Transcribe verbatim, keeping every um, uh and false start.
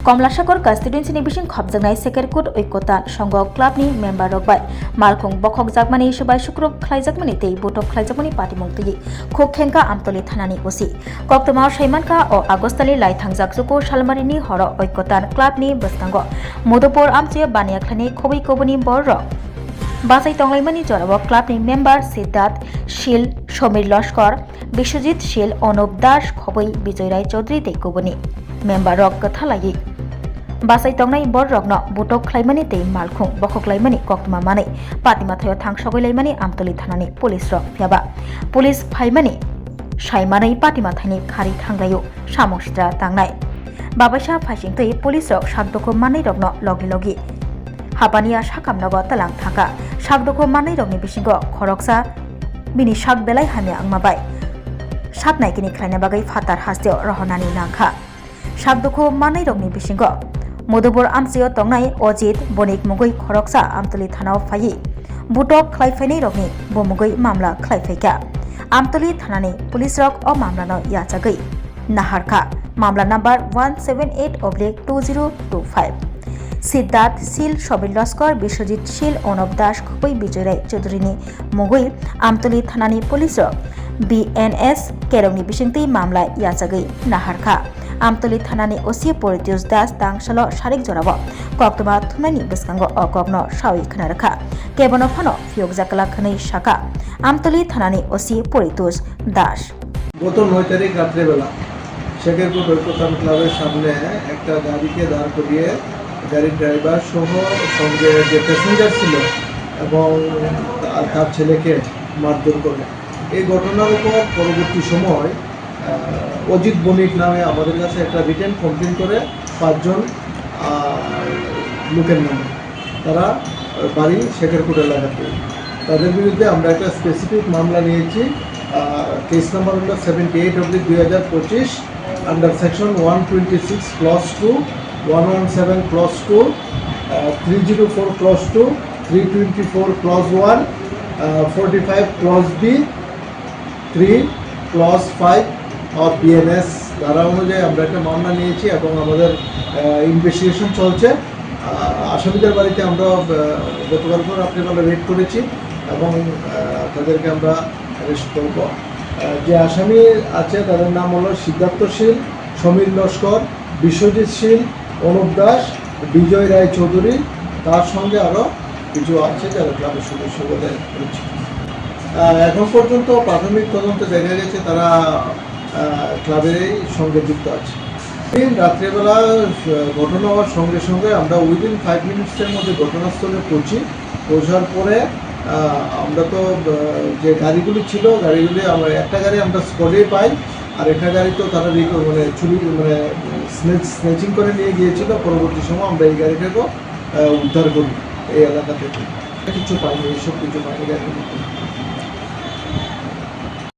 Komlasakor constituency ni bising khopjaknai Sekerkut Oikotan Songho club ni member rok bai malkhung bokhokjakmani, subai sukruk khlaijakmani tei butok khlaijakmani patimung twiwi khuk thengkha Amtoli thanani O C. Koktwma saimankha o Agostali lai thangjak chuku salmarini horo Oikotan club ni bwskango Modupur amchio baniya khlainai khobwi kubuni bororok. Bachai tonglaimani jorao club ni member Siddharth Shil, Somir Loskor, Biswajit Shil, Anup Das, Khoboi Bijoy Rai Chaudhary tei kubuni member rok kwtha laiwi bachai tongnai bororokno butok khlaimani tei malkhung bokhok laimani koktwma manwi patima thaio thang sogwi laimani Amtoli thanani police rok. Phiya ba police phaimani saimanwi patima thaini khari thanglaio samung sitra tangnai. Babaisa phaisingtwi police rok sak dukhu manwi rokno logi logi hapaniya sakam nogo tlang thangkha. Sak dukhu manwi rokni bisingo khoroksa bini sak belai hamya wngma bai sak naikini khlaina bagwi phatar hasteo rohornani nangkha. Sak dukhu manwi rokni bisingo Modupur amchio tongnai Ojit Bonik mungwi khoroksa Amtoli thanao phaiwi butok khlai phainai rokni bumungwi mamla khlai phaikha. Amtoli thanani police rok o mamlano yachagwi naharkha, mamla number one seven eight oblique two zero two five. Siddharth Sil, Sobir Loskor, Biswajit Sil, Onop Das, Khoboi Bijoy Rai Chaudhury ni mungwi Amtoli thanani police rok B N S kerongni bisingtwi mamla yachagwi naharkha. Amtoli thanani O C Poritosh Das tangsalo sarik jorao koktwma thumnaini bwskango o kokno sawi khna rwkha. Kebono phano phiyokjak glak hwnwi sakha Amtoli thanani O C Poritosh Das. গত নয় তারিখ রাত্রেবেলা শেখেরপুর ঐক্যতান ক্লাবের সামনে একটা গাড়িকে দাঁড় করিয়ে গাড়ির ড্রাইভার সহ সঙ্গে যে প্যাসেঞ্জার ছিল এবং তা-, তার ছেলেকে মারধর করে। এই ঘটনার উপর পরবর্তী সময়, আহ, অজিত বণিক নামে আমাদের কাছে একটা রিটেন কমপ্লেন করে পাঁচজন, আহ, লোকের নামে। তারা, আহ, বাড়ি শেখেরপুর এলাকাতে। তাদের বিরুদ্ধে আমরা একটা স্পেসিফিক মামলা নিয়েছি, আহ, কেস নাম্বার হলো সেভেন্টি এইট অব্লিক দুই হাজার পঁচিশ, under section one twenty six clause two, one one seven clause two, uh, three zero four clause two, three twenty four clause one, uh, forty five clause B, three clause five of B N S ধারা অনুযায়ী আমরা একটা মামলা নিয়েছি এবং আমাদের, আহ, ইনভেস্টিগেশন চলছে। আহ, আসামিদের বাড়িতে আমরা, আহ, গতকালকেও রাত্রেবেলা রেড করেছি এবং, আহ, তাদেরকে আমরা অ্যারেস্ট করব। আহ, যে আসামি আছে তাদের নাম হলো সিদ্ধার্থ শীল, সমীর লস্কর, বিশ্বজিৎ শীল, অনুপ দাস, বিজয় রায় চৌধুরী, তার সঙ্গে আরও কিছু আছে যারা ক্লাবের সদস্য বলে পরিচিত। আহ, এখন পর্যন্ত প্রাথমিক তদন্তে দেখা গেছে তারা, আহ, ক্লাবেরই সঙ্গে যুক্ত আছে। দিন রাত্রেবেলা, আহ, ঘটনা হওয়ার সঙ্গে সঙ্গে আমরা উইদিন ফাইভ মিনিটসের মধ্যে ঘটনাস্থলে পৌঁছি। পৌঁছার পরে, আহ, আমরা তো, আহ, যে গাড়িগুলি ছিল, গাড়িগুলি আমরা, একটা গাড়ি আমরা স্পটেই পাই, আর একটা গাড়ি তো তারা রিক-, মানে চুরি, মানে স্নেচ-, স্নেচিং করে নিয়ে গিয়েছিল। পরবর্তী সময় আমরা এই গাড়িটাকেও, আহ, উদ্ধার করি এই এলাকা থেকে। কিছু পাইনি, এইসব কিছু পাইনি গাড়ির মধ্যে।